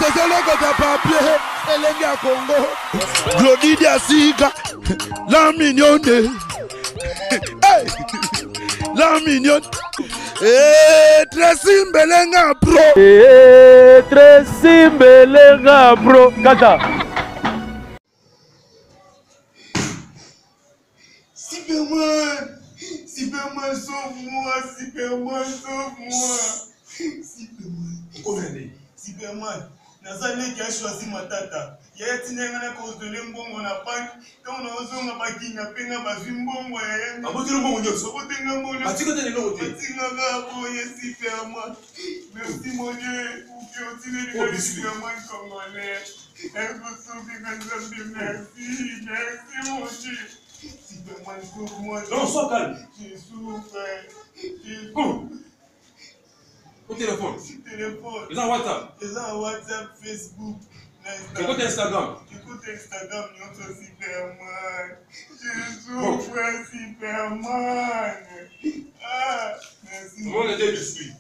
Tozolokota papier elenge ya Congo. Glodi Diasika, la mignonne. Hey! La mignonne. Eh, Tracy Mbelenga pro. Eh, Tracy Mbelenga pro. Kata. Superman! Superman, sauve-moi! Superman, sauve-moi! Superman. Okomende. Superman, naza leki ya choisi matata. Yaya tina nga na kozole mbongo na banque. Ntango naozonga bakinga mpe nga bazwi mbongo ya yaya. Baboteli mbongo nyonso. Babotenga mbongo. Batika te leloko te. Batingaka boye Superman. Merci mon Dieu. Uke otineli Oh, nga biscuit. Superman congolais. Ekosoki nga Nzambe merci. Merci mon Dieu. Superman, sauve-moi. Non, sois calme. Je souffre. Je Oh. Au téléphone. téléphone. Eza WhatsApp. Eza WhatsApp, Facebook, na Instagram. Ekota Instagram. Écoute Instagram, nyonso Superman. Je souffre, Superman. Ah, merci. Omona te biscuit.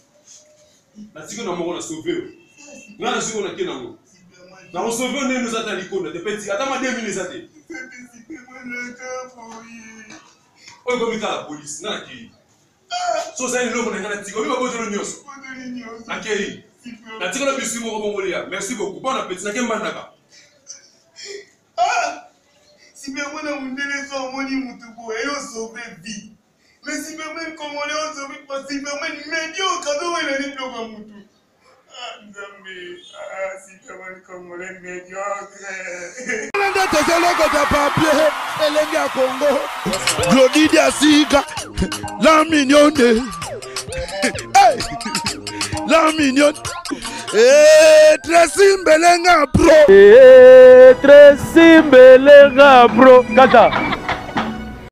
Natiki na moko na sauve yo. Nga na siko nake nango. Superman. Nakosauve yo ndenge oza ata likonda te peti ata ma 2000 eza te. Superman, naka boye. Oyo ekomi kaka polise nga nakei. So ozali eloko na nga natika obi babotelo nyonso. Potoli nyonso. Nakei. Superman. Natika na biscuit moko bongo lia. Merci beaucoup. Bon appétit. Nake mbandaka. Ah! Superman na mundele so amoni mutu boye yo sauve vie. Mais Superman congolais osauve pas Superman médiocre azowela nini biloko ya mutu. Ah, Nzambe. Ah, Superman congolais médiocre. Nde tozolokota papier elenge ya Congo. Glodi Diasika, la mignonne. Hey! La mignonne. Eh, Tracy Mbelenga pro. Eh, Tracy Mbelenga pro. Kata.